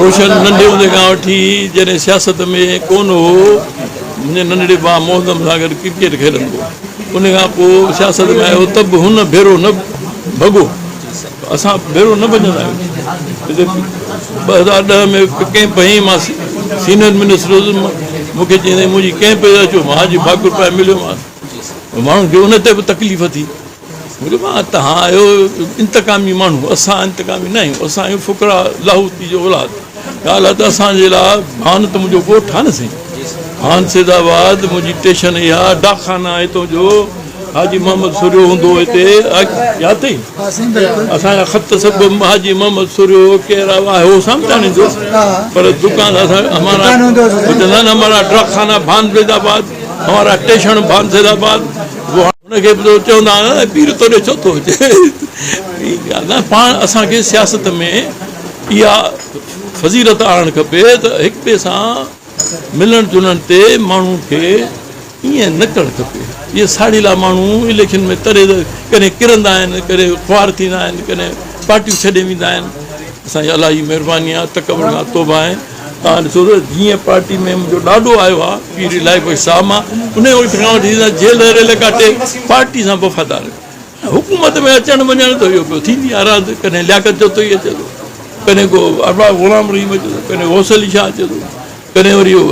روشن ننڍي هوندي کان وٺي جڏهن سياست ۾ ڪونه هو، منهنجي ننڍڙي ڀاء معظم سان گڏ ڪرڪيٽ کيڏندو هو. ان کان پوء سياست ۾ آيو ته به هن ڀيرو نه ڀڳو. اسان ڀيرو نه ڀڄندا آهيون. هتي 2010 ۾ ڪئمپ هنئي مان سينئر منسٽر هوس، مون کي چيائين منهنجي ڪئمپ تي اچو، مان حاجي ڀاڪر پائي مليومانس. ماڻهن کي ان تي به تڪليف ٿي. مون چيو مان توهان آهيو انتقامي ماڻهو، اسان انتقامي نه آهيون، اسان آهيون فقراء لاهوتي جو اولاد. ڳالهه آهي ته اسان جي لاء ڀان ته منهنجو ڳوٺ آهي نه سائين، ڀان سيد آباد منهنجي ٽيشن اها ڊاڪخانه آهي هتان جو حاجي محمد سوريو هوندو هو هتي، ياد اٿئي؟ اسان جا خط سڀ حاجي محمد سوريو ڪير آهي هو سامتاڻي جو پر دڪان اسان همارا چوندا آهن همارا ڊاڪخانه ڀان سيد آباد همارا ٽيشڻ ڀان سيد آباد. هن کي به چوندا هئا نه پير توڏي ڇو ٿو اچي؟ ڳالهه نه پاڻ اسان کي سياست ۾ اها فضيلت آڻڻ کپي ته هڪ ٻئي سان ملڻ جلڻ تي ماڻهو کي ائين نه ڪرڻ کپي جيئن ساڙيلا ماڻهو اليڪشن ۾ تڏهن ته ڪڏهن ڪرندا آهن ڪڏهن خوار ٿيندا آهن ڪڏهن پارٽيون ڇڏي ويندا آهن اسان جي الله جي مهرباني آهي تڪبر کان توبه آهي. توهان ڏسو ته جيئن پارٽي ۾ منهنجو ڏاڏو آيو آ پير الاهي بخش صاحب مان انهي وقت کان وٺي سان جيل ريل ڪاٽي پارٽي سان وفادار حڪومت ۾ اچڻ وڃڻ ته اهو پيو ٿيندي آ راند ڪڏهن لياقت جتوئي اچي ٿو ڪڏهن ڪو ارباب غلام رحيم اچي ٿو ڪڏهن غوث علي شاهه اچي ٿو ڪڏهن وري اهو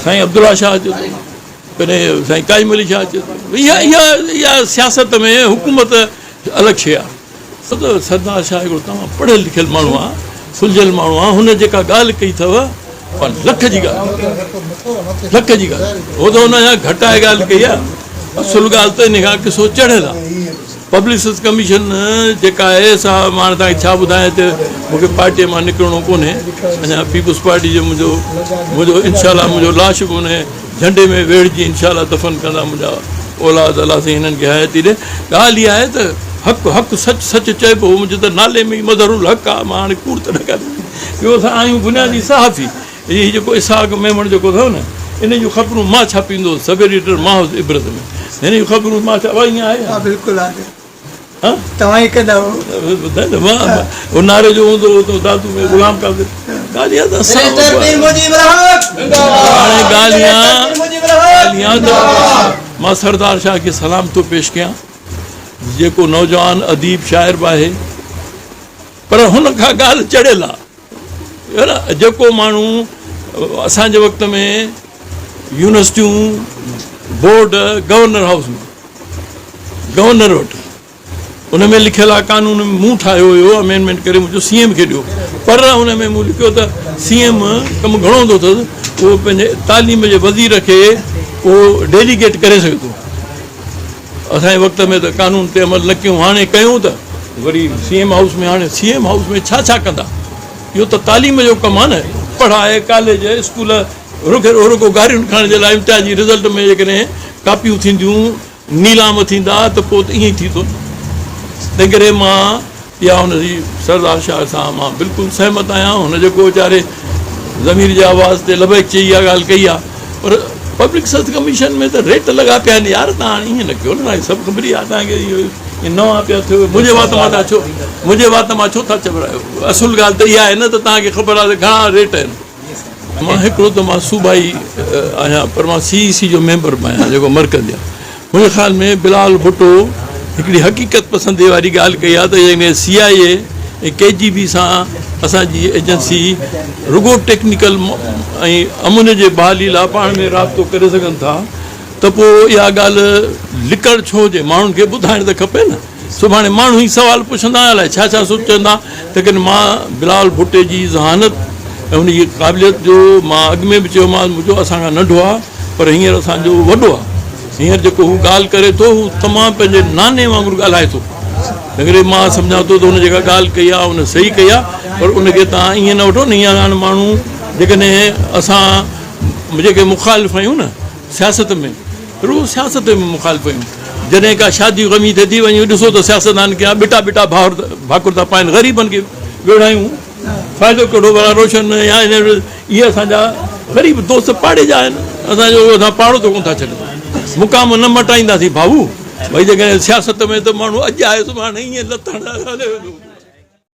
سائين عبدالله شاهه اچي ٿو ڪڏهن سائين قائم علي شاهه اچي ٿو اها اها اها سياست ۾ حڪومت الڳ شيء آ. سردار شاهه هڪڙو تمام پڙهيل لکيل ماڻهو آ، سلجهيل ماڻهو آ، هن جيڪا ڳالهه ڪئي اٿو اها لک جي ڳالهه لک جي ڳالهه هو ته هن اڃا گهٽائي ڳالهه ڪئي آ، اصل ڳالهه ته ان کان قصو چڙهيل آ. پبلڪ سروس ڪميشن جيڪا آهي سا مان هاڻي توهان کي ڇا ٻڌايان ته مون کي پارٽيء مان نڪرڻو ڪونهي، اڃا پيپلز پارٽي جو منهنجو منهنجو انشاء الله منهنجو لاش به انهي جهنڊي ۾ ويڙهجي انشاء الله دفن ڪندا منهنجا اولاد الله سائين هنن کي حياتي ڏي. ڳالهه اها آهي ته حق حق سچ سچ چئبو هو منهنجي ته نالي ۾ ئي مظهر الحق آهي مان هاڻي ڪوڙ ته نه ڳالهائيندس ٻيو اسان آهيون بنيادي صحافي هي جيڪو اسحاق ميمڻ جيڪو اٿو نه ان جون خبرون مان ڇاپيندو هوس سب ايڊيٽر مان هوس عبرت ۾ هن جون خبرون مان ڇاپا ائين آهي ها بلڪل آهي توهان ئي ڪندا هو. ٻڌاء نه مان هو ناري جو هوندو هو ته دادو ۾ غلام قادر ڳالهه اها ته اسان هاڻي ڳالهه اها ته مان سردار شاهه کي سلام ٿو پيش ڪيان جيڪو نوجوان اديب شاعر به آهي پر هن کان ڳالهه چڙهيل آهي جيڪو ماڻهو اسان جي وقت ۾ يونيورسٽيون بورڊ گورنر هائوس ۾ گورنر وٽ ان ۾ لکيل آ قانون مون ٺاهيو هيو امينڊمينٽ ڪري مون چيو سي ايم کي ڏيو پر ان ۾ مون لکيو ته سي ايم ڪم گهڻو هوندو اٿس اهو پنهنجي تعليم جي وزير کي اهو ڊيليگيٽ ڪري سگهي ٿو اسان جي وقت ۾ ته قانون تي عمل نه ڪيون هاڻي ڪيون ته وري سي ايم هائوس ۾ هاڻي سي ايم هائوس ۾ ڇا ڇا ڪندا اهو ته تعليم جو ڪم آ نه پڙهائي ڪاليج اسڪول رڳو گارين کائڻ جي لاء امتحان جي رزلٽ ۾ جيڪڏهن ڪاپيون ٿينديون نيلام ٿيندا ته پوء ته ائين ئي ٿيندو نه. تنهنڪري مان اها هن جي سردار شاهه سان مان بلڪل سهمت آهيان. هن جيڪو ويچاري ضمير جي آواز تي لبيڪ چئي اها ڳالهه ڪئي آهي پر پبلڪ سروس ڪميشن ۾ ته ريٽ لڳا پيا آهن يار توهان هاڻي ائين نه ڪيو نه توهان کي سڀ خبر ئي آهي توهان کي اهو نوان پيا ٿيو منهنجي وات مان ٿا ڇو منهنجي وات مان ڇو ٿا چورايو اصل ڳالهه ته اها آهي نه ته توهان کي خبر آهي ته گهڻا ريٽ آهن. مان هڪڙو ته مان صوبائي آهيان پر مان سي اي سي جو ميمبر به آهيان جيڪو مرڪزي آهي. منهنجي خيال ۾ بلاول ڀٽو هڪڙي حقيقت پسندي واري ڳالهه ڪئي آهي ته جنهن ۾ سي آء اي ۽ ڪي جي بي سان اسان جي ايجنسي رڳو ٽيڪنيڪل ۽ امن جي بحالي لاء پاڻ ۾ رابطو ڪري سگهن ٿا ته پوء اها ڳالهه لڪڻ ڇو هجي ماڻهن کي ٻڌائڻ ته کپي نه. سڀاڻي ماڻهو ئي سوال پڇندا الائي ڇا ڇا سوچيندا تنهنڪري مان بلاول ڀٽي جي ذهانت ۽ ان جي قابليت جو مان اڳ ۾ به چيومانس منهنجو اسان کان ننڍو آهي پر هينئر اسان جو وڏو آهي هينئر جيڪو هو ڳالهه ڪري ٿو هو تمام پنهنجي ناني وانگر ڳالهائي ٿو تنهنڪري مان سمجهان ٿو ته هن جيڪا ڳالهه ڪئي آهي ان صحيح ڪئي آهي پر ان کي توهان ائين نه وٺو نه هينئر هاڻي ماڻهو جيڪڏهن اسان جيڪي مخالف آهيون نه سياست ۾ رڳو سياست ۾ مخالف آهيون. جڏهن ڪا شادي غمي ٿئي ٿي وڃي ڏسو ته سياستدان ڪيان ٻٽا ٻٽا ڀاڪر ٿا پائن غريبن کي ويڙهايون فائدو ڪهڙو ڀلا روشن يا اهي اسان جا غريب دوست پاڙي جا آهن اسان جو اسان پاڙو ته ڪونه ٿا ڇڏيون مقام نه مٽائينداسين ڀائو ڀئي جيڪڏهن سياست ۾ ته ماڻهو اڄ آهي سڀاڻي ائين لتاڙي هليو ويندو.